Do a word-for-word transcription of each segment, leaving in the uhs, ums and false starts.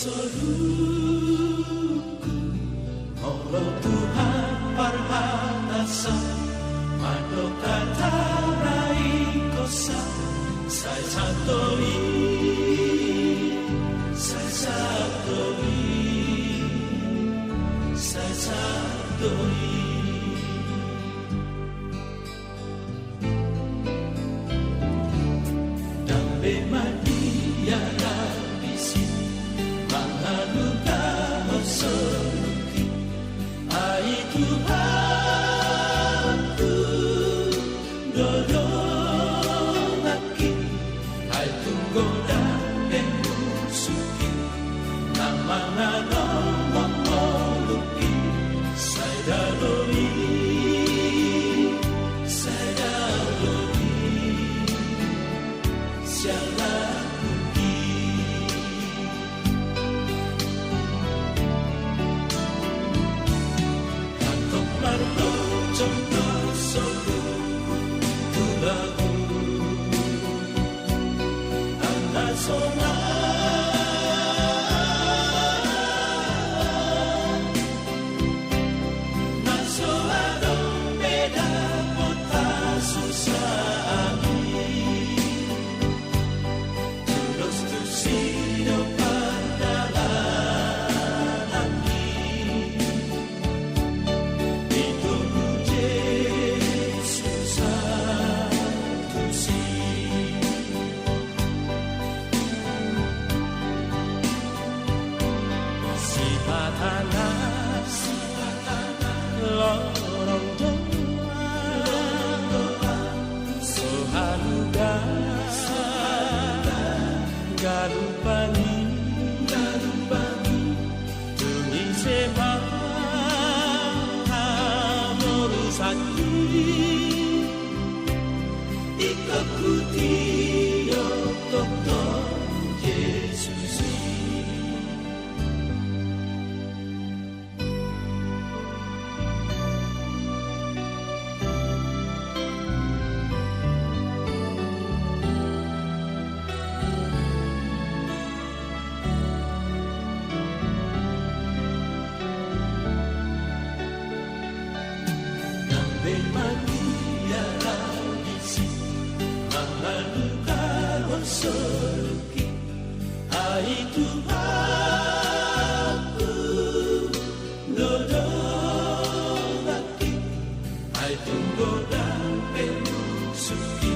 Soluku, molo Tuhan parhatasan, mandok hata na ingkon sahat, sai sahat do i, sai sahat do i, sai sahat do i. Ndang be ma dia na disi mangalugahon soluki, ai Tuhanku, dolok anggi, ai tung godang pe musuhki na mangalomoloki, sai dao do i, sai dao do i, siala kuki. Antong marlojong do soluku tu lagu Angka sonang na so adong be dapot hasusaan i, tudos tusi do pardalanan i. Ito Jesus tusi. Sipata na lorong do, so haluga galup anggi. Tung ise ma hamorusanki, ingkon hutio tongtong Jesus i. Ndang be ma dia na disi mangalugahon soluki, ai Tuhanku, dolok anggi, ai tung godang pe musuhki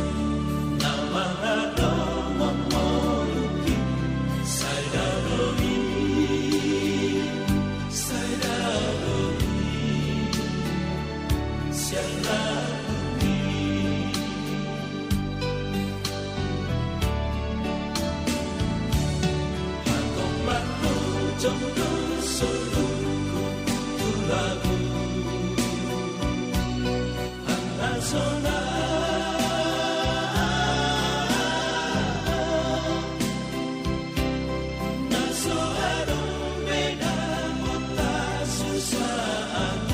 na mangalomoloki, sai dao do i, sai dao do i, siala kuki. Antong marlojong do soluku tu lagu Angka sonang na so adong be dapot hasusaan i,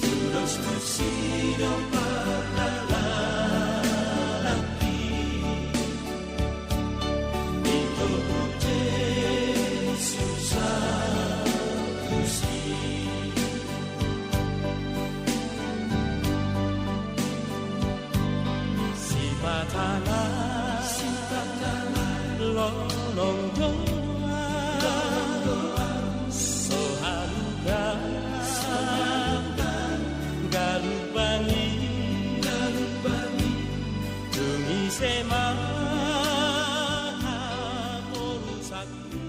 tudos tusi do pardalanan i. Ito Jesus tusi. Sipata na lorong do, so haluga galup anggi. Tung ise ma hamorusanki.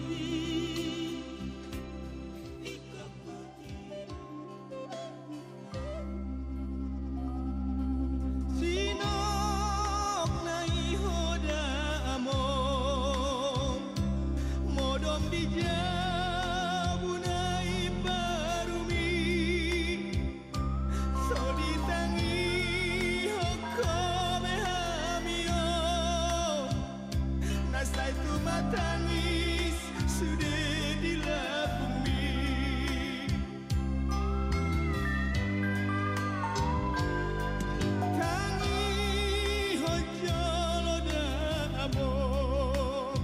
Sinok nai ho da among, modom di jabu nai barumi. So ditangihon ho be hami on, na sai tumatangis sude di lambungmi. Tangihon jolo da among,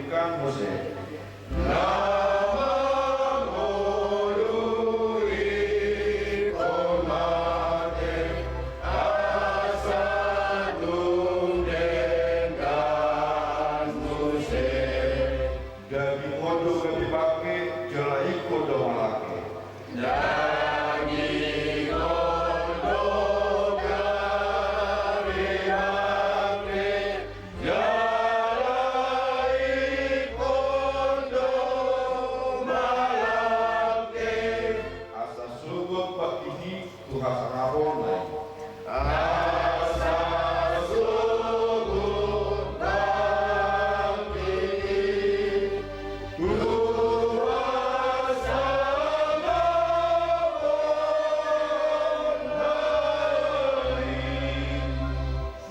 Kan muse. Na mangolu ingkon mate, asa tung denggan muse. Gabe on do gabe bangke, jala ingkon do malangke. Daging on do gabe bangke, jala ingkon do malangke. Asa sogot bangkini tu hasangapon na i. Asa sogot bangkini tu hasangapon na i.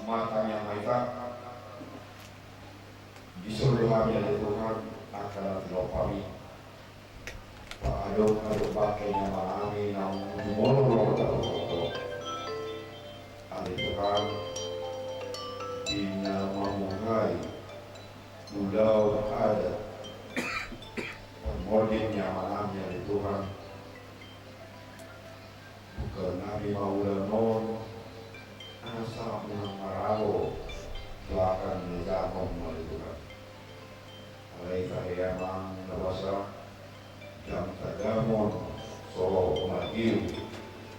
Martangiang ma hita. Dison do hami ale Tuhan, angka na tilophami. Pangadop-adop bangke ni amanami naung jumolo do dapoton. Ale Tuhan, di na mamuhai ulaon adat parmonding ni amanami ale Tuhan, buka nami ma ulaon on, asa unang maralo tu angka na niajarhon ale Tuhan. Alai tahe Amang na basa, jam tagamon so mabiru,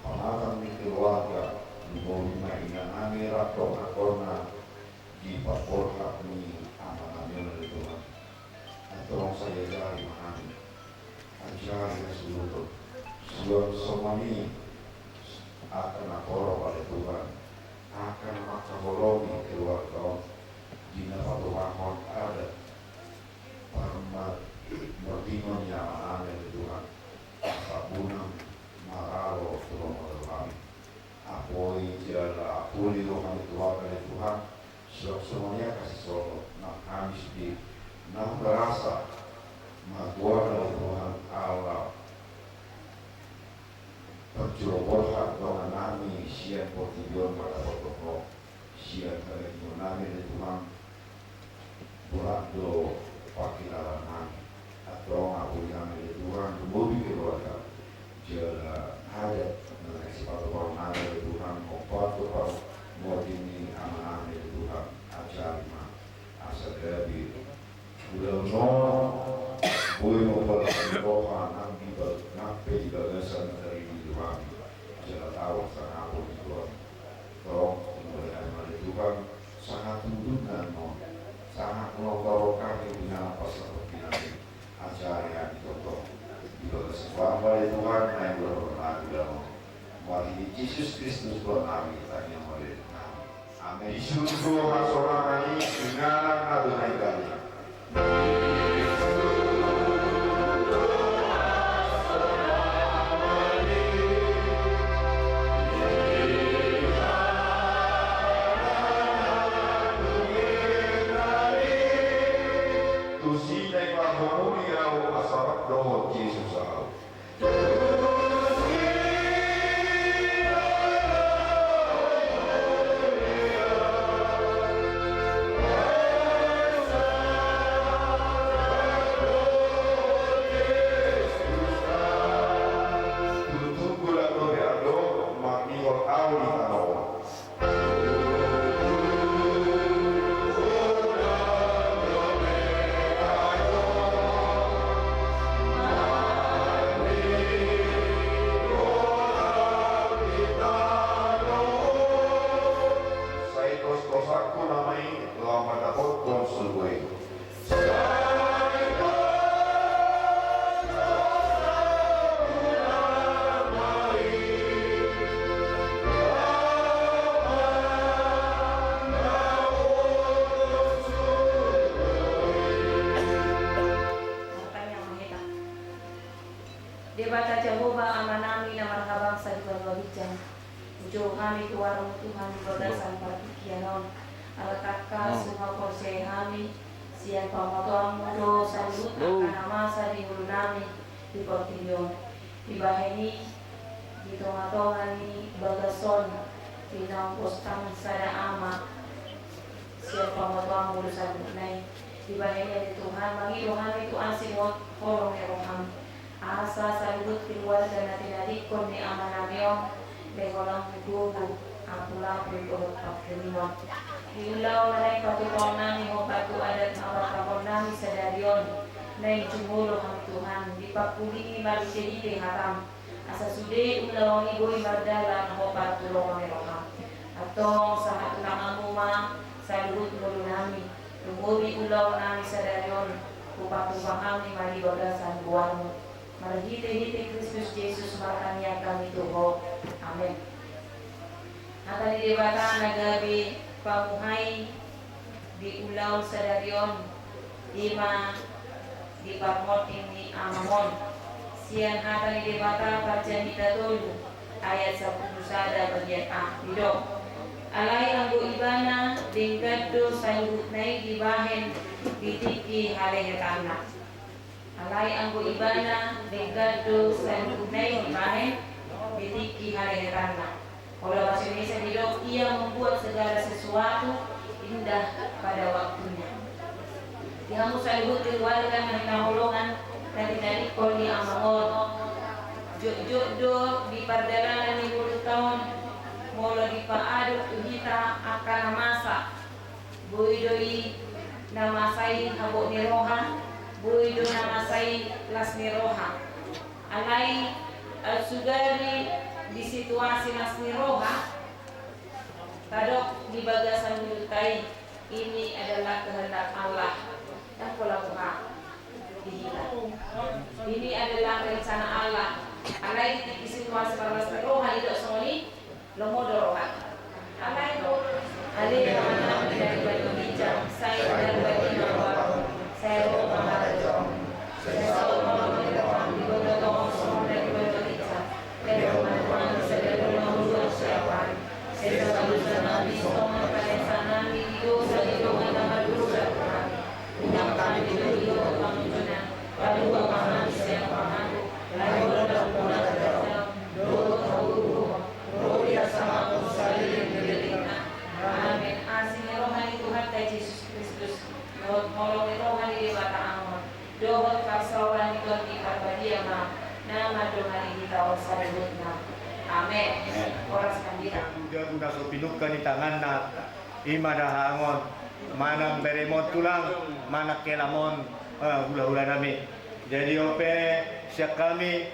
pamatang ni keluarga, lumobi ma inanami rap dohot anakna di parborhat ni amanami on ale Tuhan. Antong sai ajari ma hami. Ajari hasuhuton. Suang songon i angka na torop ale Tuhan, angka na mangkaholongi keluarga on di na patupaon adat parmar-, mardingon ni amanami ale Tuhan. Asa unang maralo tu roha nami. Apoi jala apuli roha ni keluarga ale Tuhan. Suang songon i angka sisongon nang hami sude na merasa margoar ale Tuhan ala parjolo borhat dongan nami sian portibi on mandapothon Ho. Sian haganunon nami ale Tuhan, borat do pangkilalaan nami. Antong apuli hami ale Tuhan, lumobi keluarga, jala adat na naeng sipatupaon nami ale Tuhan, hombar tu parmonding ni amanami ale Tuhan, ajari ma asa gabe ulaon on boi mamboan roha nang di ba-, nang pe di bagasan na tarida ni rohami, jala tau hasangapon ni rohami. Tong, mulai hami ma ale Tuhan, sahat tu ujungna on, sahat tu na tarongkap di na pasal pembinaan, ajari hami tongtong di bagasan Tuhan ma ale Tuhan, naeng ulaon nami ulaon on. Marhite Jesus Kristus Tuhan nami, tangiang ma ale nami. Amen. Di surgo hasorangan i, inganan na dohot na hinaholongan i. Tusi na diparhomuni ahu asa rap dohot Jesus ahu. Tutu godang dope andok mangihol ahu di tano on. Sai tostosanku nama i laho mandapothon surgo i. Martangiang ma hita. Debata Jahowa Amanami na marhabangsa di banua ginjang, hujou hami tu goarMu Tuhan di bagasan partingkian on. Ala tangkas huhaporseai hami, sian pamotoanMu do saluhut angka na masa di ngolunami di portibi on. Dibahen i, di tongatonga ni bagas on, pinaumpos Ho sada ama, sian pamotoanMu do saluhutna i. Dibahen ni Tuhan, mangido hami tu asi dohot holong ni roham. Asa saluhut keluarga na tinadingkon ni amanami on, lehononmu gogo, ampulapul dohot pangkirimon. Di ulaon na naeng patupaonnami hombar tu adat na pamatahonnami sadari on, naeng jumolo hami Tuhan, dipangkulingi marhitehite hatam. Asa sude ulaon i boi mardalan hombar tu lomo ni roham. Antong sahat tu tanganmu ma saluhut ngolunami. Tumobi ulaonnami sadari on, hupatupa hami ma di bagasan goarmu. Marhitehite Kristus Jesus martangiang hami tu Ho. Amen. Hata ni Debata na gabe pamuhai di ulaon sadari on, i ma di parmonding ni amang on. Sian Hata ni Debata, Parjamita tolu, ayat sampulu sada bagian a, didok: Alai anggo Ibana, denggan do saluhutna i dibahen di tingki halehetanna. Alai anggo Ibana, denggan do saluhutna i dibahen di tingki halehetanna. Molo bahasa Indonesia didok, Ia membuat segala sesuatu indah pada waktunya. Di hamu saluhut keluarga na hinaholongan na tinadingkon ni amang on, jotjot do di pardalanan ni ngolunta on, molo dipaadop tu hita angka na masa. Boi do i na masa i habot ni roha, boi do na masa i las ni roha. Alai, eh, sugari di situasi las ni roha, tadok di bagasan ngolunta i, ini adalah kehendak Allah. Ndang pola boha di hita. Ini adalah rencana Allah. Alai di situasi parlas ni roha, didok songon i, lomo do roha. Alai do. Ale Amanami na di banua ginjang, sai pinarbadia ma goarmu, sai ro ma harajaonmu, sai saut ma lomo ni roham di banua tonga on songon na di banua ginjang. Lehon ma tu hami sadari on hangoluan siapari. Sesa dosanami songon na panesanami di dosa ni dongan na mardosa tu hami. Unang hami diloi dohot pangunjunan, palua ma hami sian pangago, ai Ho do nampuna harajaon dohot hagogoon, ro di hasangapon saleleng ni lelengna. Amen. Asi ni roha ni Tuhanta Jesus Kristus, dohot holong ni roha ni Debata Amang, dohot parsaoran ni Tondi Parbadia ma na mandongani hita on saluhutna. Amen. Amen. Horas ma di hita. Jabu-jabu na so pinungka ni tanganna, i ma dahahang on, manang beremon tulang, manang helamon, eh, hulahulanami. Jadi on pe sian hami,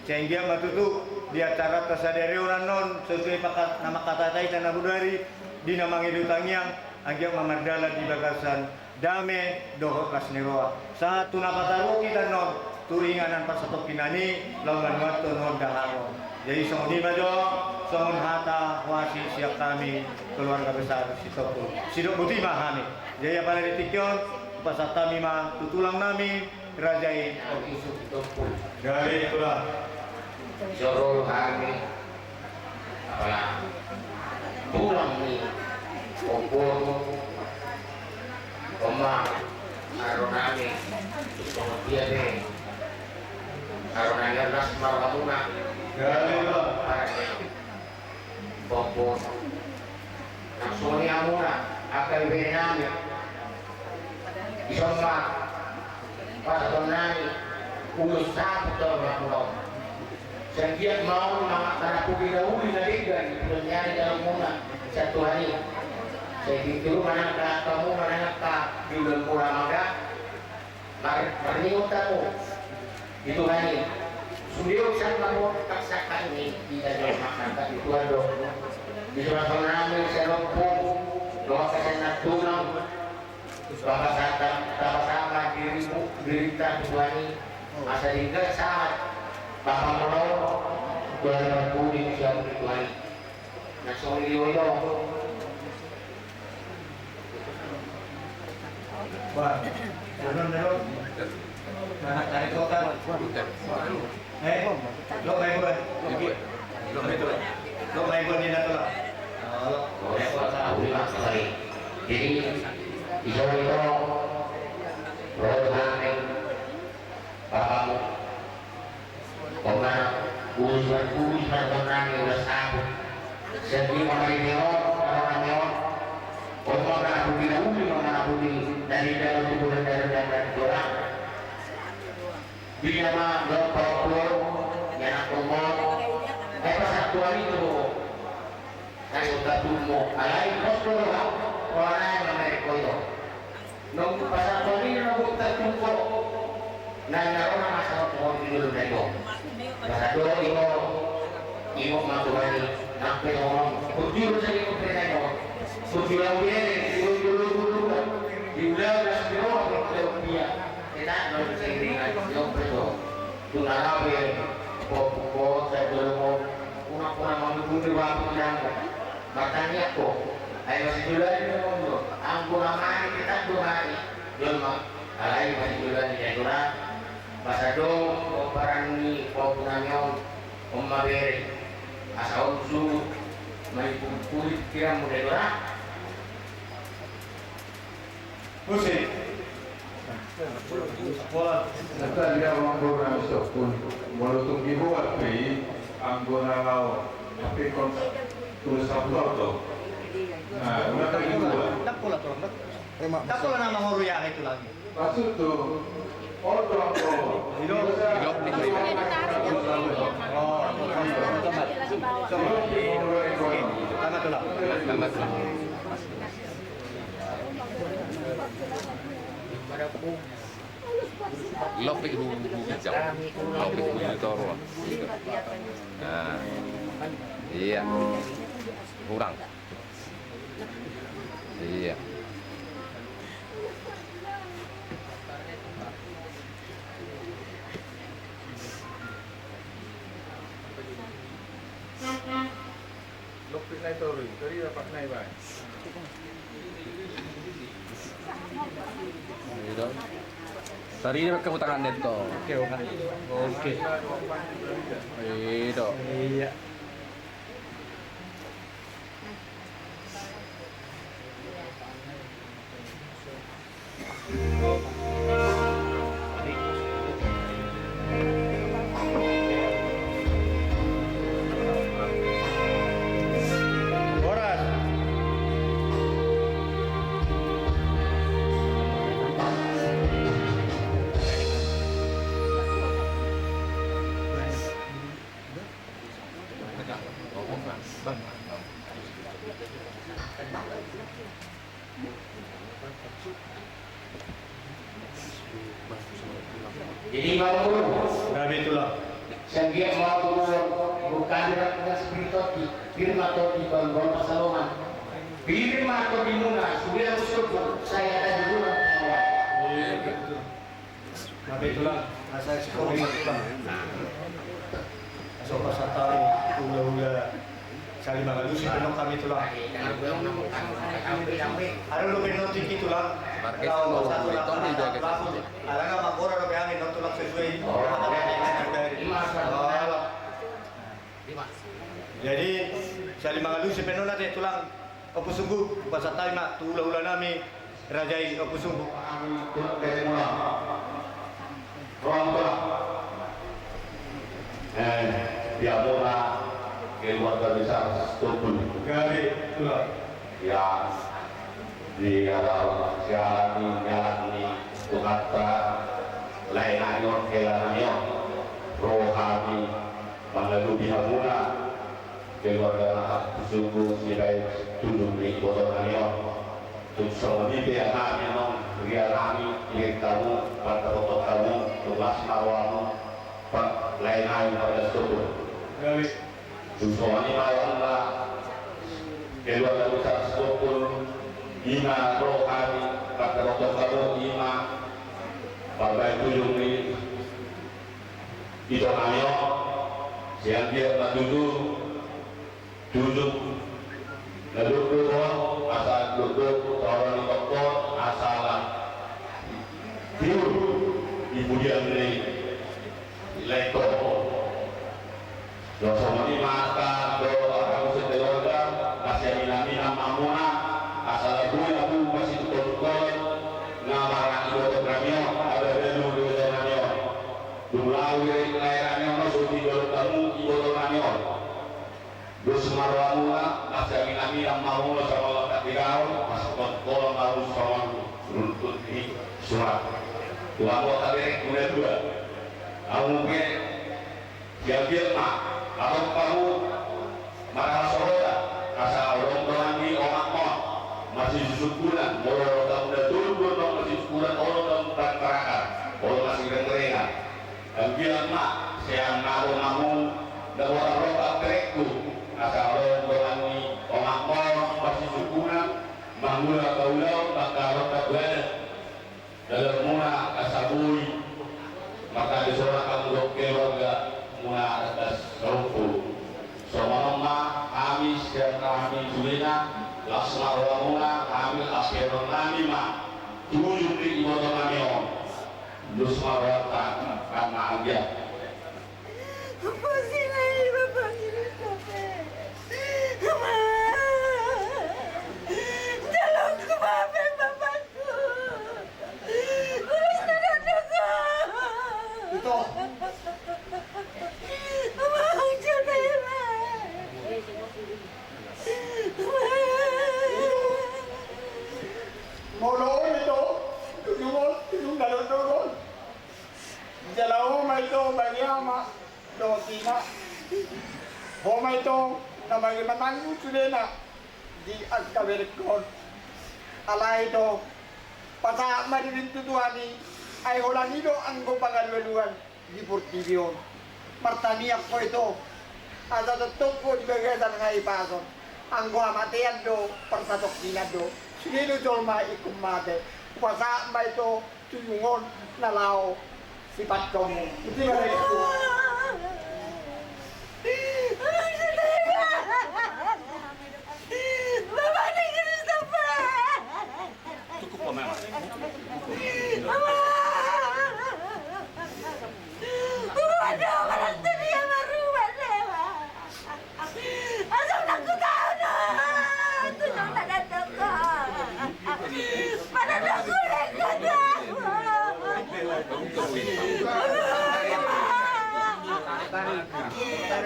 sai anggiat ma tutu di acaranta sadari on annon, sesuai paka-, na mangkatai hita na bodari, di na mangido tangiang, anggiat ma mardalan di bagasan dame dohot las ni roha. Sahat tu na pataruhon hita annon, tu inganan parsatongkinan i, laho manuathon on dahahang on. Jadi songon i ma jo, songon hata huasi sian hami keluarga besar Sitompul. Sidok boti ma hami. Jadi apala di tingki on, hupasahat hami ma tu tulangnami, Raja i Ompu Sitompul. Jadi tulang. Jolo hami, apala tulang ni ompu on, on ma aronami, songon dia be aronami on, las ma rohamuna. Jadi tulang. Pompon. Nang songon i hamuna angka ibebere nami, dison ma pasahaton nami ulos saput tu hamuna on. Sai anggiat ma on manang manampuki na uli na denggan di pudun ni ari ni hamuna sian Tuhan i. Sai pintor ma nang angka hamuna nang angka di ulaon muna mangga. Mar-, marningot hamu di Tuhan i. Sude on sangkap on, tak sangkap ni, di dalam masyarakat di Tuhan do. Di surat-surat nami, sian ompu, dohot sian nantulang. Bapa sangkap, bapa sangkap dirimu, dirinta di Tuhan i. Asa denggan sahat bapa muna on, Tuhan i marpudi sian di Tuhan i. Na songon i do. Bah, benon do. Nah, tarik kota. Eh, lo main bola. Lo main bola. Lo main bola di Natal. Oh, lo. Jadi, iso itu. Rohani. Bapamu. On ma, ulos ma, ulos ma, on nami, ulos saput. Sian dia ma marhite on, aronami on. On ma manampuki na uli, manampuki na Di dalam tubuh dan dalam dan tulang. Bila ma dohot pahompor, ianakhonmon. Ai pasantuan i tu ho. Ai uta tummo alai pos do roha. Roha nai mamerek ho i do. Nunga pasantuan i na uta tummo. Na na roha masa ho tu ho di jolo na i do. Pasantuan i do. Ingot ma Tuhan i, nang pe songon on. Burju do sadia pe na ingot. Burju laho bere, burju laho bere. Di ulaon las di roha, burju laho bere. Enak do seiringan, ingot pe songon on. Tung ala pe, pok, pok, sai jolo mo. Unang, unang mangundi waktu nang. Martangiang ho. Ai masijolo ni do. Anggo na mari, enak do mari. Jolma. Alai masijolo ni do. Masa do, pomparan ni pok nami on. On ma bere. Asa on suhut. Manipulipuli pikiranmu, da, do ra. Musik. Bola. Nata dia mampu nang sokun. Molo tung dibuat pe, anggo na laho. Tapi kon tulis sabutor do. Nah, udah tak dibuat. Tak pola, tolong, tak. Tak pola nama ngoru ya itu lagi. Maksud tu, oto angko. Idop ni. Oh, selamat. Selamat ulang. Selamat ulang. Lopik hu, hu hijau. Lopik hu hijau. Nah. Iya. Kurang. Iya. Lopik nai toru i, toru i dapat nai, Bang. Iya. Toru i dapat kamu tangan neto. Oke, oke. Oke. Iya. Horas. Jadi, Bang Guru. Gabe tulang. Sanggiat mau turun, bukan dengan spiritu, firman Tuhan di bangkon pasalongan. Firman Tuhan di muna, sudah bersyukur, saya ada di rumah. Iya, betul. Gabe tulang, asa sikola tulang. Asa pasahat hami hulahula sahali mangalusi pe annon hami tulang. Adong dope na tingki tulang. Laho satu lapan, alana manggora dope hami annon tulang sesuai. Jadi sahali mangalusi pe annon ate tulang. Ompusungku, pasahat hami ma tu hulahula nami raja i, ompusungku. Eh, di hamuna keluarga besar Sitompul. Gabe tulang. Ya, di adalan sialan ni, sialan ni Tuhanta, lae nami on, hela nami on, ro hami mangalusi hamuna. Keluarga na ompusungku, sibaen tulang ni iboto nami on. Tung songon i pe hami annon, ria nami, iring hamu, pandapothon hamu, tung las ma rohamu, lae nami Pargas Sitompul. Tung songon i ma annon, keluarga besar Sitompul, i ma ro hami, pandapothon hamu, i ma pambaen tulang ni ito nami on, sian dia ma tutu. Tutu. Na dokdok on, asa dokdok, toro ni dokdok, asa la. Tiur. Di pudian ni. Leto. Lo songon i ma hata, do, hamu sekeluarga, masiaminaminan ma hamuna, asa labui hamu, masitungkol-tungkol, na marhaha iboto nami on, ada belu di iboto nami on. Dung laho iring lae nami on, so di dolok hamu, iboto nami on. Dos ma rohamuna, masiaminaminan ma hamuna songon latak di daol, masitungkol-tungkol ma hamu songon runtut ni Surat. Tu hamu angka berengku na dua. Hamu pe, siap-siap ma. Hamu, hamu marhasohotan, asa holong dongan ni omakmuna, marsisusungkunan, molo ro hamu na tolu do antong marsisusungkunan, holong hamu martangkarakar, holong marsirengrengrengan. Anggiat ma sian na adong hamu na boan ro angka berengku, asa holong dongan ni omakmuna, marsisusungkunan, mangula angka ulaon, mangkarohon angka buana. Dalanmuna asa boi martanda sorak hamu dohot keluargamuna, das rompu. Songon on ma hami sian hami jolena, las ma rohamuna, hami las rohanami ma tu ujung ni ibotonami on. Dos ma rohanta, kan ma anggiat. Apa sih, Nay? Bapak ini capek. Ama. Jaluk ke bapak, bapak. Ito. Molo ito, tujung on, tujung dalan dohot on. Jala ho ma ito bagi ama dohot ina. Ho ma ito na bagi mananggung sudena di angka berengkon. Alai ito, pasahat ma dirintu Tuhan i, ai holan i do anggo pangalualuan di portibi on. Martangiang ho ito, asa tongtong ho di bagasan hahipason. Anggo hamatean do parsatongkinan do, sude do jolma ingkon mate. Hupasahat ma ito, tujung on na laho sipantomu. Ito ma na ingkon. Cukup kok memang. Waduh, orang tu dia baru, waduh. Asam nak ku tahu dah. Tu nang nak datang kau. Mana nak ku lengkot dah.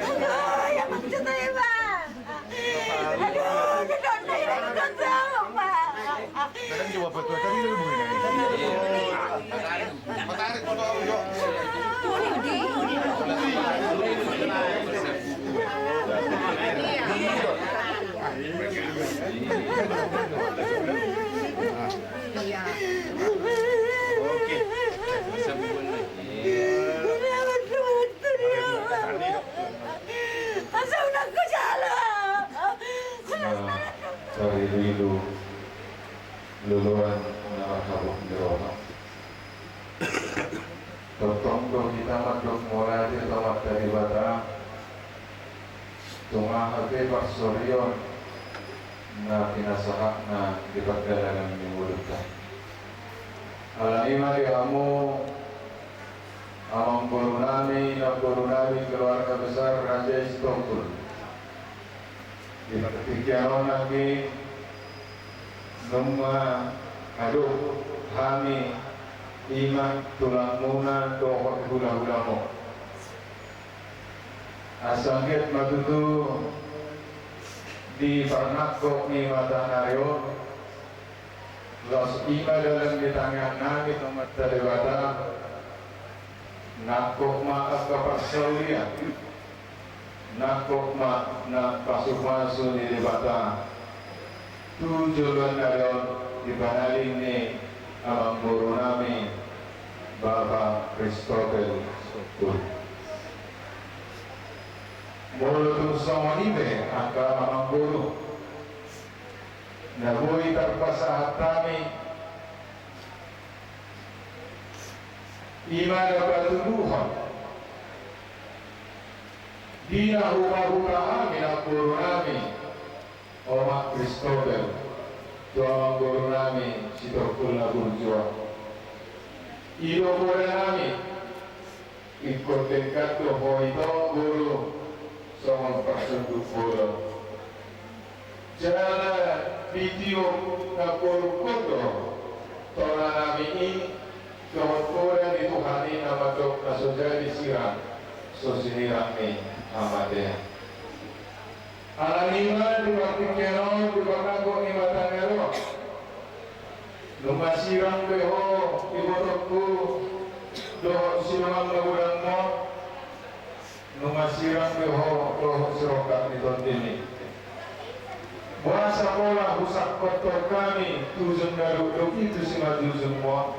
Aduh, ya maksud saya, Bang. Aduh, dia dah naik, dia dah jauh, Bang. Kadang jawab betul tadi lu begini. Matarik, matarik, matarik. Nah, dari dulu. Loloan na marhabot ni roha. Tongtong do hita mandok mauliate tu Amanta Debata, tung aha pe parsorion na pinasahatna di pardalanan ni ngolunta. Alani i ma di hamu amangboru nami, inangboru nami, keluarga besar Raja Sitompul. Di partingkian on nangkin nunga hadok hami, i ma tulangmuna dohot hulahulamuna. Asa anggiat ma tutu di parnangkok ni mataniari on, laos i ma dalan ni tangiang nami tu Amanta Debata, nangkok ma angka parsaulian, nangkok ma na pasupasu ni Debata tu joloan ni ari on di panaling ni amangboru nami Bapak Christopher Sukul. Molo tung songon i be angka amangboru, na boi tarpasahat hami, i ma na patuduhon di na hupahuta hami, inangboru nami Omak Christopher, tu amangboru nami Sitompul na burju on. I do poda nami, ingkon denggan do ho ito boru songon parsunduk bolon. Jala ditiop na porungkon do tona nami i dohot poda ni Tuhan i na mandok na so jadi sirang, so sinirang ni hamatean. Alani i ma di partingkian on di parnangkok ni mataniari on, nunga sirang be ho di Dohot sidongan magodangmu, nunga sirang be ho dohot sirongkap ni tondimi. Boasa pola husangkothon hami tujung na dokdok i tu simanjujungmu?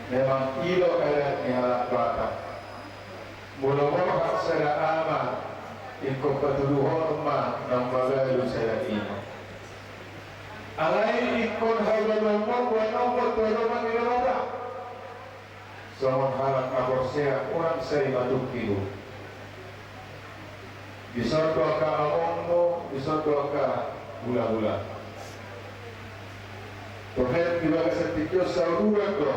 Memang i do adat ni halak Batak. Molo borhat sada ama, ingkon patuduhonon ma naung mabalu sada ina. Alai ingkon habaluonmon boan on tu adopan ni Debata. Songon halak na porsea, unang sai matungki ho. Dison do angka amongmu, dison do angka hulahula. Topet di bagasan tingki on sauduran do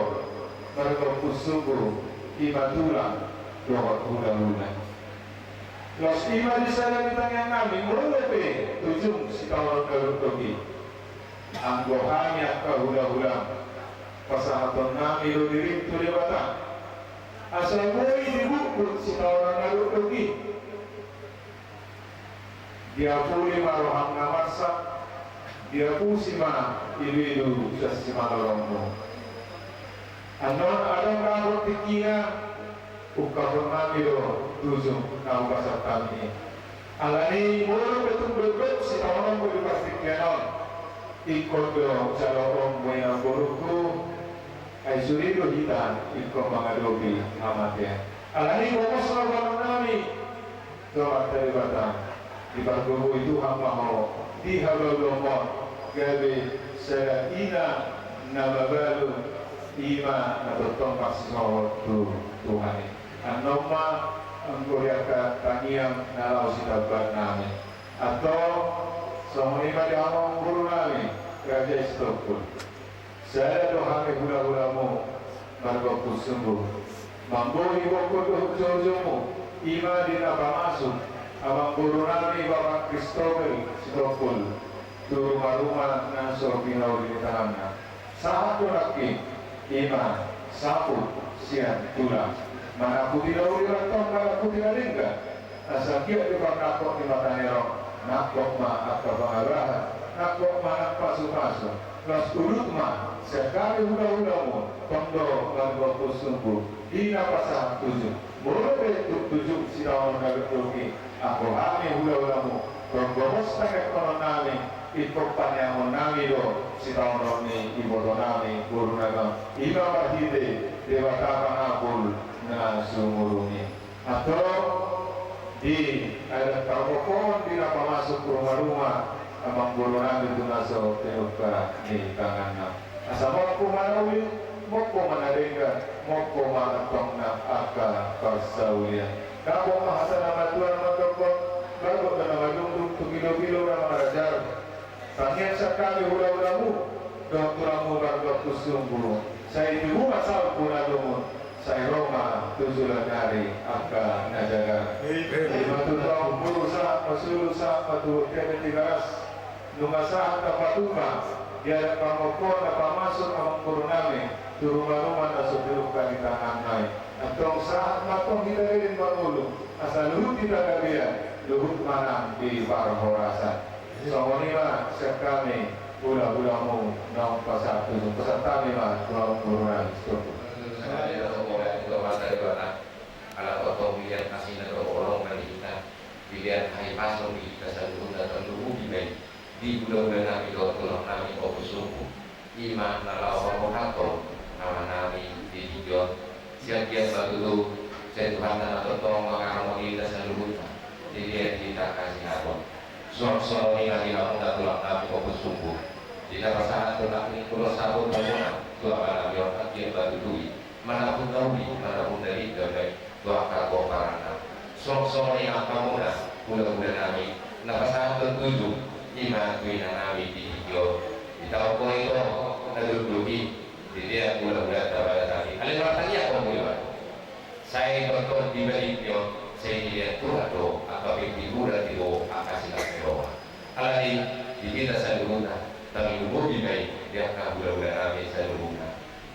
marga Ompusunggu, i ma tulang dohot hulahula. Laos i ma di sada ni tangiang nami, molo pe tujung sitaonon na dokdok i. Anggo hami angka hulahulam, pasahaton nami do dirim tu Debata, asa boi dibutbut sitaonon na dokdok i. Diapuli ma roham na marsak, diapusi ma iluilu sian simalolongmu. Annon adong rangkot tingkina, ungkapon nami do tujung na hupasahat hami i. Alani molo pe tung dokdok sitaononmu di partingkian on, ingkon do jaloonmu, inang borungku, ai sude do hita ingkon mangadopi hamatean. Alani i gomos ma boanon nami tu Amanta Debata, dipargogoi Tuhan ma ho di habaluonmon, gabe sada ina na mabalu, i ma na tongtong marsisohot tu Tuhan i. Annon ma anggo di angka tangiang na laho sitambahan nami. Antong, songon i ma di hamu amangboru nami, raja i Sitompul. Sada do hami hulahulamu marga Ompusunggu, manggohi gokhon dohot joujoumu, i ma di na pamasuk amangboru nami Bapak Christopher Sitompul tu rumaruma na so pinauli ni tanganna. Sahat do nangkin, i ma saput sian tulang. Manaputi na uli, mantong manaputi na denggan. Asa anggiat di parnangkok ni mata ni roha, nangkok ma angka pangabahan, nangkok ma nang pasupasu. Laos udut ma sian hami hulahulamu, tong do marga Ompusunggu, di na pasahat tujung. Molo pe tung tujung sitaonon na dokdok i, anggo hami hulahulamu, tong gomos tangiangkonon nami, ingkon paneanghon nami do sitaonon ni iboto nami boru Nagam, i ma marhite Debata Pangapul na sumurung i. Antong, di adat parmokkoon di na pamasuk rumaruma amangboru nami tu na so tinungka ni tanganna. Asa mompo ma na uli, mompo ma na denggan, mompo ma antong nang angka parsaulian. Dapot ma hata na matua na mandok, bagot do na madungdung, tu pilopilo na marajar. Tangiang sian hami hulahulamu dohot tulangmu marga Ompusunggu, sai tibu ma salpu na lungun, sai ro ma tu joloan ni ari angka na jagar. Amen. I ma tu tulang boru sahat ma solu, sahat ma tu bontean ni Tigaras. Nunga sahat na patupa di adat parmokkoon na pamasuk amangboru nami tu rumaruma na so tinungka ni tanganna i. Antong sahat ma antong hita leleng mangolu, asa luhut hita gabean, luhut ma nang di parhorasan. Songon i ma sian hami hulahulamu naung pasahat tujung, pasahat hami ma tu amangboru nami Sitompul. Ala tongtong pilihan kasihna do holong ma di hita, pilihan hahipason di hita saluhutna, tarlumobi ma i di hulahula nami dohot tulang nami Ompusunggu. I ma na laho paborhathon ama nami di tingki on. Sai anggiat ma tutu, sai Tuhanta na tongtong mangaramoti hita saluhutna, dilehon hita hasehaton. Suang songon i ma di hamuna tulang nami Ompusunggu, di na pasahathon nangkin ulos sahat tu hamuna tu ama nami on, anggiat ma tutu i manabun na uli, manabun na denggan ma i tu angka pomparanna. Suang songon i nang hamuna hulahula nami, na pasahathon tujung, i ma tu ina nami di tingki on. Di taon on i do na dokdok i, dilehon hulahulanta bagasan i. Alai martangiang hamu ma, sai tongtong di balik ni on, sai dilehon Tuhan do angka pingkiran, diboto angka silas ni roha. Alani i, di hita saluhutna, tarlumobi ma i di angka hulahula nami saluhutna.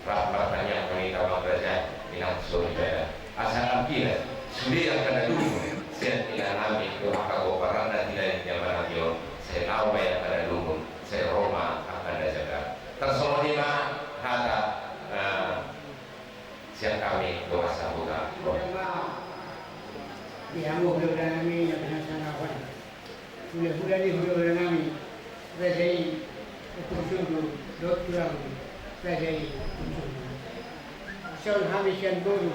Rap martangiang ma hita, amang raja, inang soripada, asa anggiat sude angka na lungun sian ina nami dohot angka pomparanna di lae ni ama nami on, sai laho ma i angka na lungun, sai ro ma angka na jagar. Tarsongon i ma hata, eh, Hulahula ni hulahulanami, raja i Ompu Sunggu dohot tulang raja i Ompu Sunggu. Asa on hami sian boru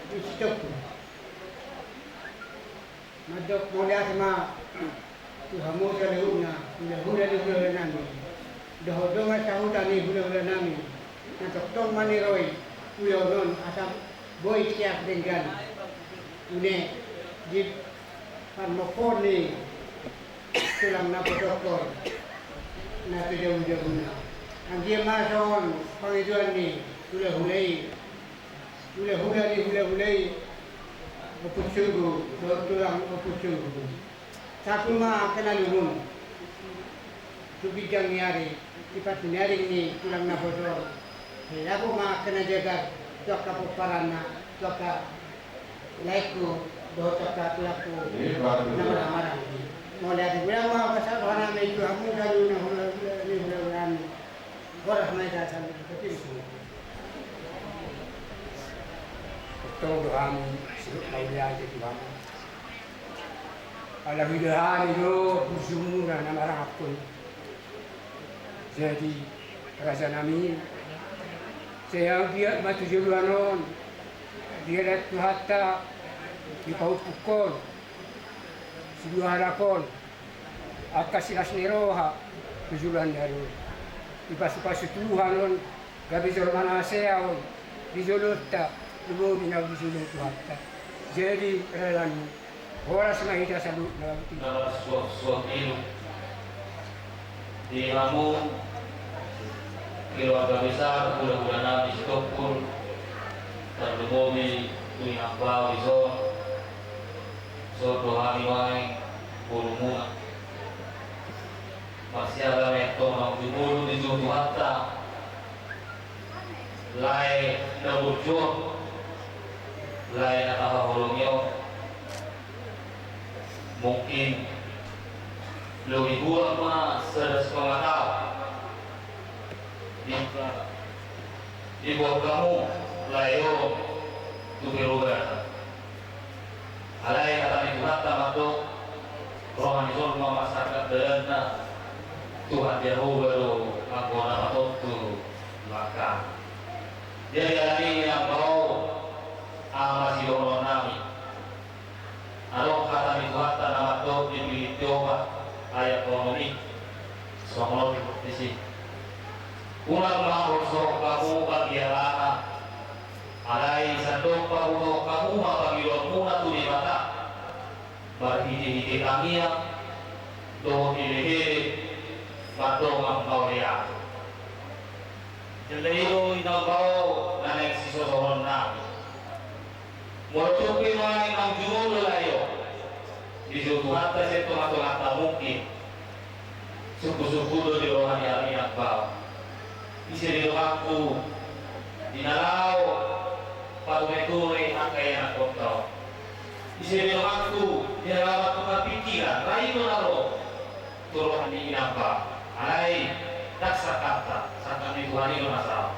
ni Sitompul mandok mauliate ma tu hamu saluhutna hulahula ni hulahulanami dohot dongan sahuta ni hulahulanami na tongtong maniroi ulaon on asa boi siap denggan. Une di parmokon ni tulang na potokkon na tu jabujabuna. Anggiat ma songon pangidoan ni hulahula i, hulahula ni hulahula i, Ompu Sunggu dohot tulang Ompu Sunggu. Sahat ma angka na lungun tu ginjang ni ari, di partinading ni tulang na bosor. Sai dapot ma angka na jagar tu angka pomparanna, tu angka laengku dohot tu angka tulangku na marhahamaranggi. Mauliate, godang ma pasahat rohanami tu hamu saluhutna hulahula ni hulahulanami. Horas ma hita saluhutna. Tongtong do hami sidok mauliate tu hamu. Ala huida hami do burjumuna na marangaphon. Jadi rajanami, sai anggiat ma tu joloan on diadat Tuhanta, dipahuphuk on sidua halak on angka silas ni roha tu joloan ni ari on. Dipasupasu Tuhan on gabe jolma na hasea on di jolonta, lumobi na di jolo ni Tuhanta. Jadi rajanami, horas ma hita saluhutna. Na marsuaksuak ilu di hamu keluarga besar hulahulanami Sitompul, tarlumobi tu inang bau dison. Songon hami nuaeng borumuna, marsiala ma antong naung jumolo di jolo ni Tuhanta. Lae na burju on, lae na tahaholongi on. Mungkin lobi hurang ma sada sipangatau di, diboan hamu lae on tu perubatan. Alai hata ni Tuhanta mandok, roha ni jolma marsangkap dalanna, Tuhan Jahowa do anggo na patontu langkahna. Jadi alani i, inang bau, aha ma sidohononnami? Adong hata ni Tuhanta na mandok di Pilipi opat ayat onom i, songon on disi: Unang ma holsohon hamu bagian aha, alai sandok pabotohon hamu ma pangidoanmuna tu Debata marhitehite tangiang dohot elek-elek mardongan mauliate. Jala i do, inang bau, na naeng sisosohononnami. Molo tung pe nuaeng naung jumolo lae on di jolo ni Tuhanta sian tongatonganta, mungkin sungkunsungkun do di roha ni hami, inang bau. Ise be donganku di na laho patureture angka ianakhonta on? Ise be donganku di na laho martukar pikiran? Ra i do na ro tu roha ni inang bau. Alai ndang sangkapta, sangkap ni Tuhan i do na saut.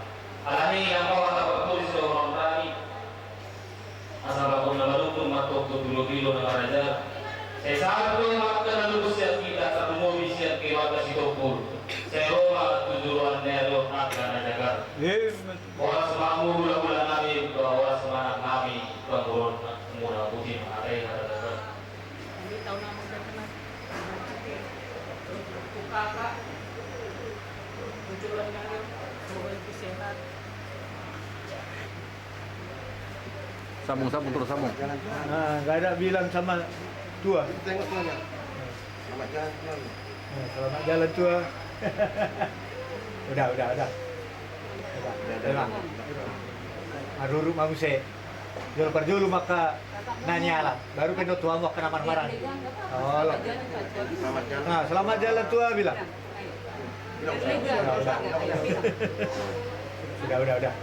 Alani i, inang bau, hata parpudi sidohononnami. Asa bagot na maruntung ma antong tu pilopilo na maraja. Sai sahat do angka na lungun sian hita, tarlumobi sian keluarga Sitompul. Sai ro ma tu joloan ni ari on angka na jagar. Horas ma hamu hulahulanami, horas ma anaknami, pangurunmuna. Boti ma hata i, hata jagar. Sambung, sambung terus, sambung. Nah, nggak ada bilang sama tua. Tengok tuanya. Selamat jalan, Tuan. Nah, selamat jalan, tua. Udah, udah, udah. Udah, udah, udah. Marurut ma muse. Jolo parjolo ma angka na nialap, baru pe na tuamu angka na marmaranggi. Olo. Nah, selamat jalan, tua, bilang. Udah, udah, udah. Udah, udah, udah.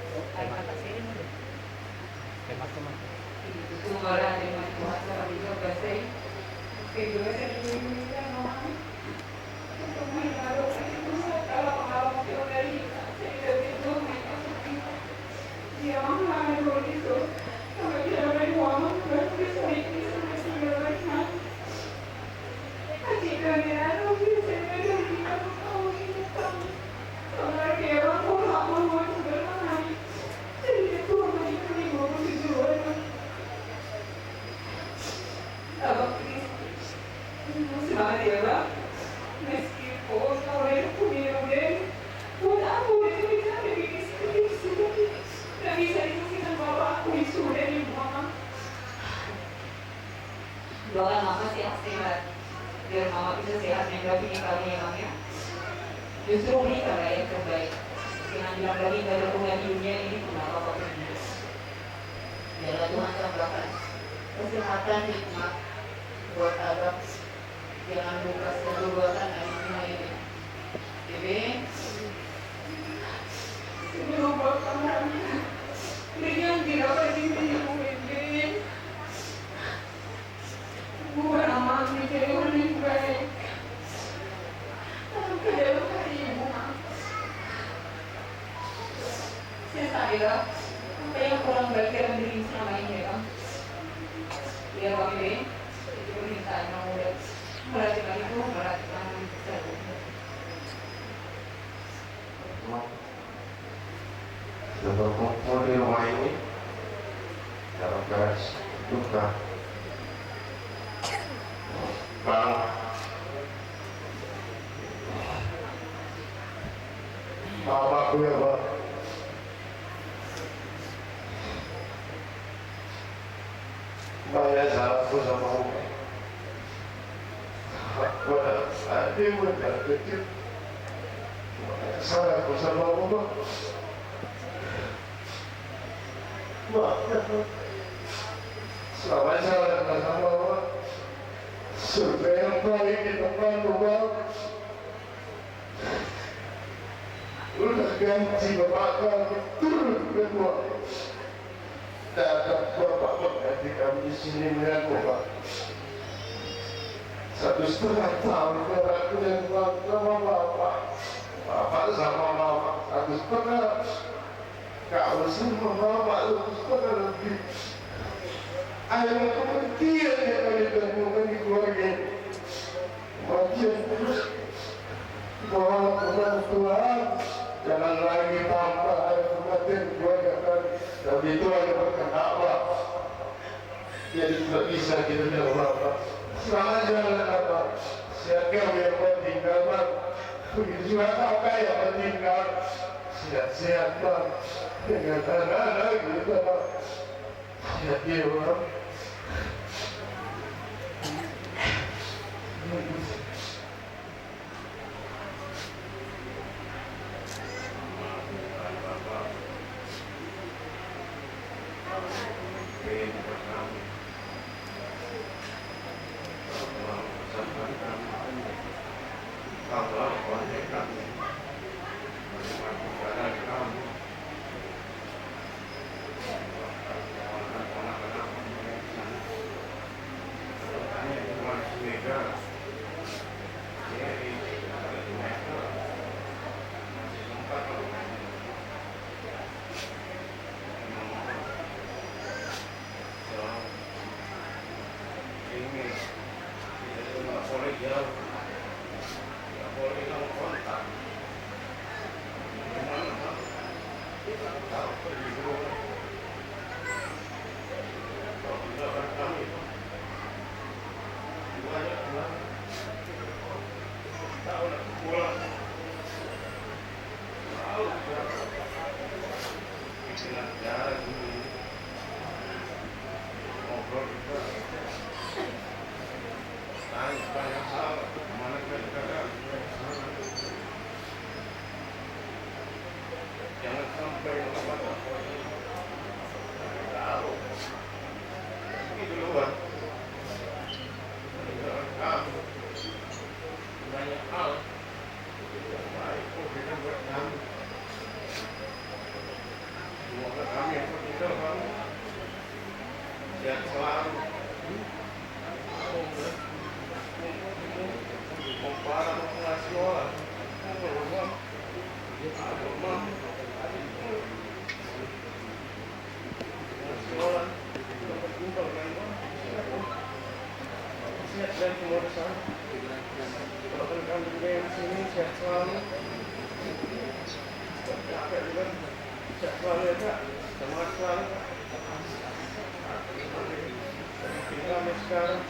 Bilang dari dari punya dunia ini kenapa kok begini? Biarlah Tuhan tambahkan kesehatan, hikmat buat abang. Jangan lupa selalu doakan adiknya ini. Bebe, selalu doakan adiknya. Bebe, jangan tidak pergi dari rumah ini. Bukan amal di jalan yang baik. Tapi dalam hati ibu, saya sadar apa yang kurang baik dalam diri selama ini, ya, Bang. Ya, Bang, ini permintaan yang udah melatih itu, melatih. Sudah berkumpul di rumah ini dalam keadaan duka. Bang, maaf aku ya, Bang. Banyak salahku sama Uma. Banyak, banyak salahku sama Uma. Maaf ya, Bang. Selama ini salah sama Uma. Surga yang baik di depan Uma. Udah ganti bapak kami turun ke gua. Datang bapak mengganti kami di sini dengan bapak. Satu setengah tahun jarakku dan sama bapak. Bapak sama mama satu setengah. Kau sama bapak satu setengah lebih. Ayo, kepergian yang kami temukan di keluarga ini. Makin terus. Mohon ampun, Tuhan, jangan lagi tambah air kematian keluarga kami. Tapi Tuhan yang berkehendak, Pak. Jadi tidak bisa kita tidak apa-apa. Selamat jalan, Pak. Sehat kami yang penting, Pak. Begitu juga kakak yang penting, Pak. Sehat-sehat, Pak. Dengan anak-anak kita, Pak. Sehat ya, Pak. Jangan sampai di luar. Banyak hal. Semoga kami yang bertiga, Bang, sehat selalu. Mau parah, mau pengasih orang. Aduh, Bang. Sehat dan semua di sana. Doakan kami juga yang di sini sehat selalu. Kakak juga sehat selalu ya, Kak. Semangat selalu, Kak. Kami sekarang.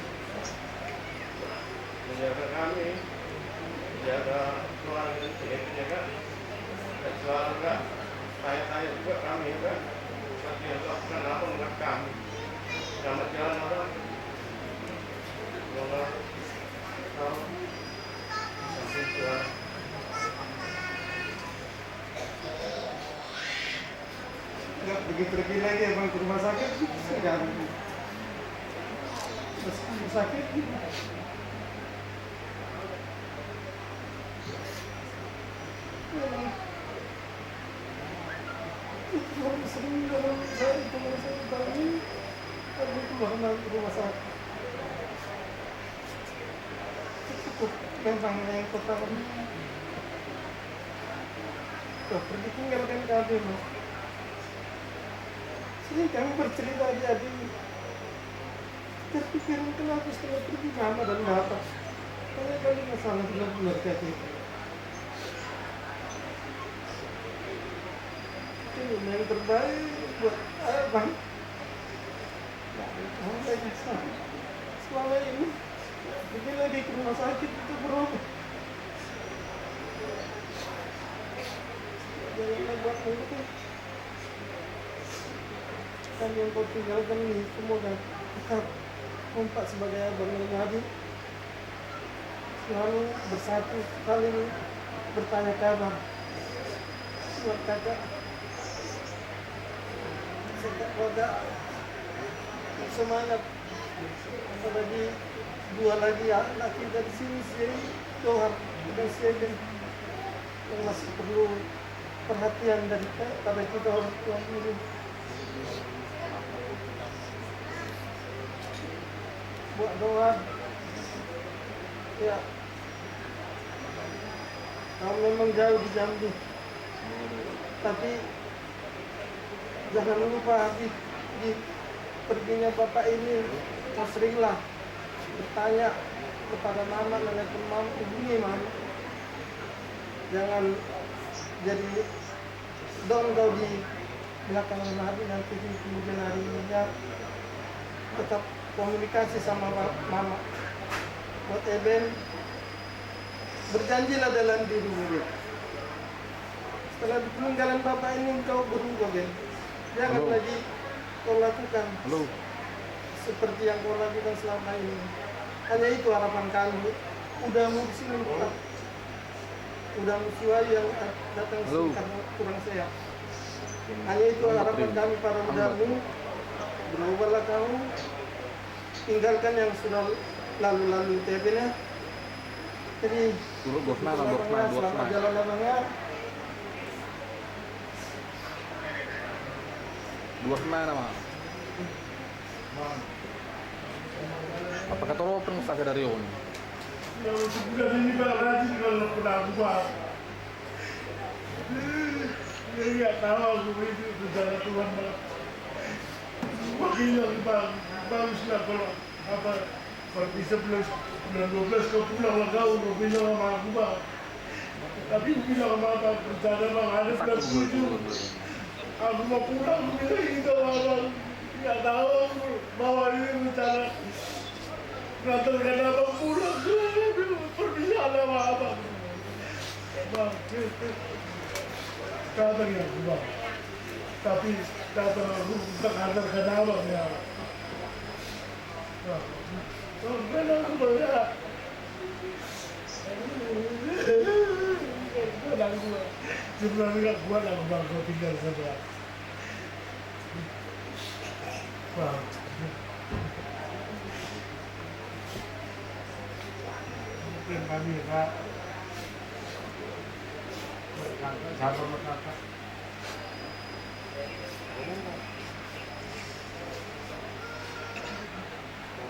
Menjaga kami, menjaga keluarga kita juga. Dan selalu, Kak, tanya-tanya juga kami, Kak. Seperti yang Tuhan lakukan buat kami. Selamat jalan, Abang. Semoga kau sampai Tuhan. Pergi-pergi lagi abang ke rumah sakit, sudah. Terus rumah sakit. Sering dalam saya itu, saya tahu ini, tapi keluar dari rumah sakit. Cukup memang yang pertama. Dokter ditinggalkan kami, Mas. Sini kami bercerita di adik. Terpikiran kenapa setelah pergi mama dan bapak. Banyak kali masalah benar-benar kayak gitu. Ini yang terbaik buat abang. Nggak ada yang salah. Selama ini, pergi lagi ke rumah sakit itu berobat. Jangan buat mungkin. Kan yang kau tinggalkan ini, semoga tetap kompak sebagai abang dan adik. Selalu bersatu, saling bertanya kabar. Buat kakak, sehat, wadah, semangat. Apalagi dua lagi anak kita di sini, si Johar dan si Eben, yang masih perlu perhatian dari kita, pada kita orang tua ini. Buat doa. Ya. Kau memang jauh di Jambi. Tapi jangan lupa di, di perginya bapak ini, kau seringlah bertanya kepada mama, menelpon mama, hubungi mama. Jangan jadi down kau di belakang hari, nanti di kemudian harinya. Tetap komunikasi sama ba-, mama. Buat Eben, berjanjilah dalam dirimu, Eben. Setelah peninggalan bapak ini, engkau berubah, Eben. Jangan lagi kau lakukan seperti yang kau lakukan selama ini. Hanya itu harapan kami. Udah ngurusin empat. Udah musuh aja yang datang sini karena kurang sehat. Hanya itu harapan kami para udamu. Berubahlah kamu. Tinggalkan yang sudah lalu-lalu, Eben, ya. Jadi, dua belas, dua belas, selamat jalan, Abang, ya. Dua belas nama. Apa kata lo pernah sadari on? Yang sebulan ini, Bang, rajin kalau pernah aku, Bang. Iya, tahu aku itu rencana Tuhan, Bang. Gua bilang, Bang, baguslah kalau, apa, kalau bisa bulan, bulan dua belas kau pulang lah kau, gua bilang sama aku, Bang. Tapi gua bilang sama Abang, rencana, Bang, ada bulan tujuh. Aku mau pulang, gua bilang gitu sama Abang. Nggak tahu aku bahwa ini rencana ngantarkan Abang pulang. Perpisahan sama Abang. Bang, datang ya, Bang. Tapi datang aku bukan ngantarkan Abang ya. Bang, Bang, aku, Bang, ya. Sebenarnya nggak kuat aku, Bang, kalau tinggal sama. Wah. Mungkin kami, Pak. Berkata, sabar berkata.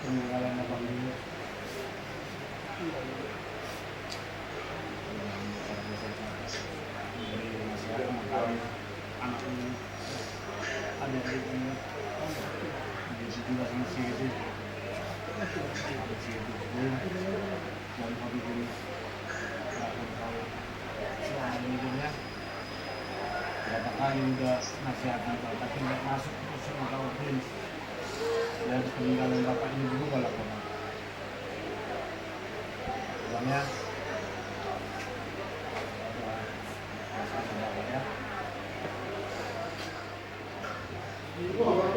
Peninggalan abang dulu. Dari masyarakat, makanya anak ini ada di sini. Dia juga masih kecil. Masih kecil. Dan habis ini, selama ini, berapa kali udah nasihatin, Pak, tapi nggak masuk terus sama Pak Udin. Dan peninggalan Bapak ini berubah lah, Bapak. Uangnya. Udah, Bapak, ya.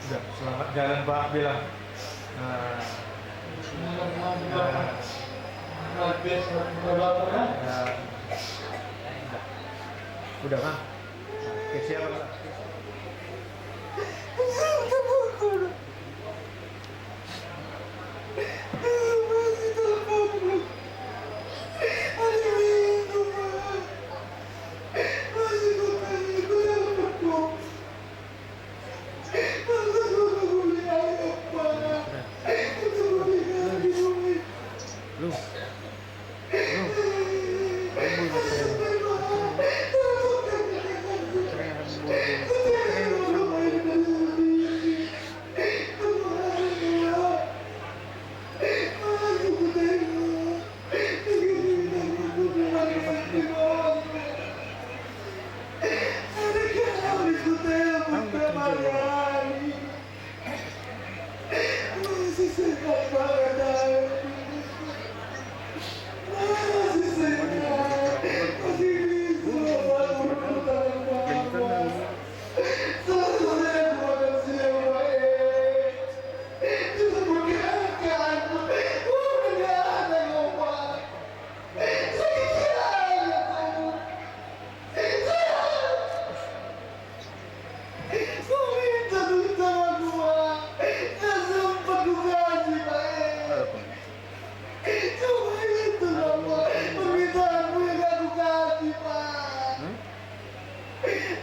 Udah, selamat jalan, Pak, bilang. Nah. Nah. Nah. Udah, Bang. Nah, ke siapa, Bang? Lu. Lu.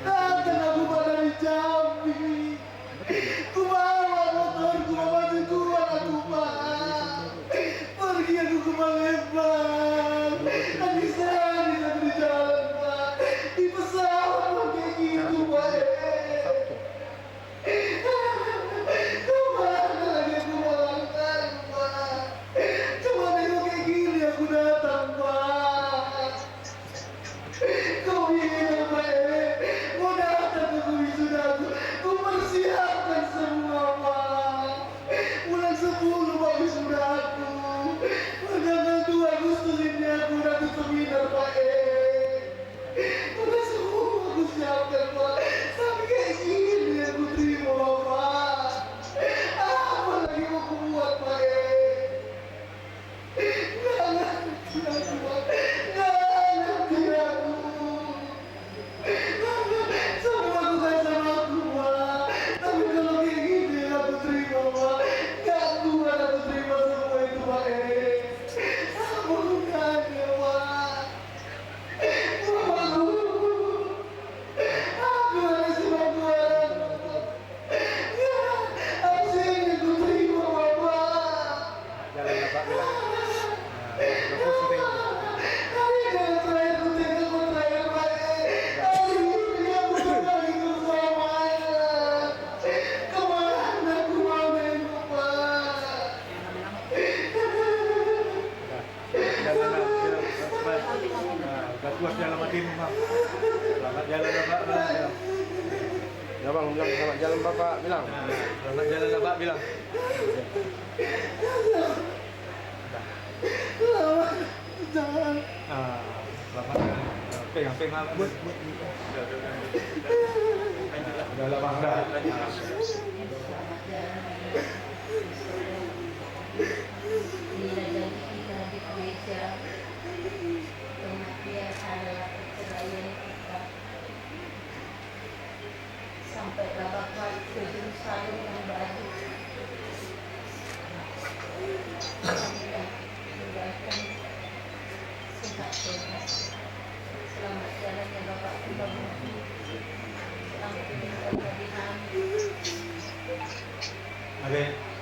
Datang aku pada di Jambi. Kubawa motorku, mamajukuan aku, Pak. Pergi aku ke Palembang. Tangis-tangis aku di jalan, Pak. Di pesawat pun kayak gitu, Pak. Kemana lagi aku melangkah, Pak? Cuma nengok kayak gini aku datang, Pak. Kau bilang, Pak, eh, mau datang ke wisudaku. Kau persiapkan semua, Pak. Bulan sepuluh, Pak, wisudaku. Tanggal dua Agustus ini aku udah ke seminar, Pak, eh. Udah semua aku siapkan, Pak. Tapi kayak gini yang ku terima, Bapak. Apa lagi mau ku buat, Pak, eh? Nggak ngerti aku, Pak. Nggak ngerti aku. Semua tugas sama aku, Pak. Tapi kalau kayak gini yang aku terima, Pak, nggak kuat aku terima semua itu, Pak, eh. Apa gunanya, Pak? Bapak, aku, aku ada semua kuat. Absen yang ku terima, Bapak. Jalan, Bapak, bilang. Nah, bagus, udah. Hari jalan terakhir, ku tengok, ku terakhir, Pak. Hari ini aku kembali ke selamanya. Kemana aku mau nengok, Pak? Jalan, Bang. Nah, udah puas dalam hatimu, Bang. Selamat jalan, Bang. Ya, Bang, bilang selamat jalan, Bapak, bilang. Nah, selamat jalan, Bapak, bilang. Selamat jalan. Ah, selamat jalan. Pegang, pegang. Buat, buat. Udah, udah, udah. Udah lah, Bang, udah. Inilah janji kita di gereja. Kematian adalah perceraian kita. Sampailah Bapak ke Yerusalem yang baru. Kita tinggalkan sehat-sehat. Selamat jalan ya Bapak, selamat tinggal di kami. Oke.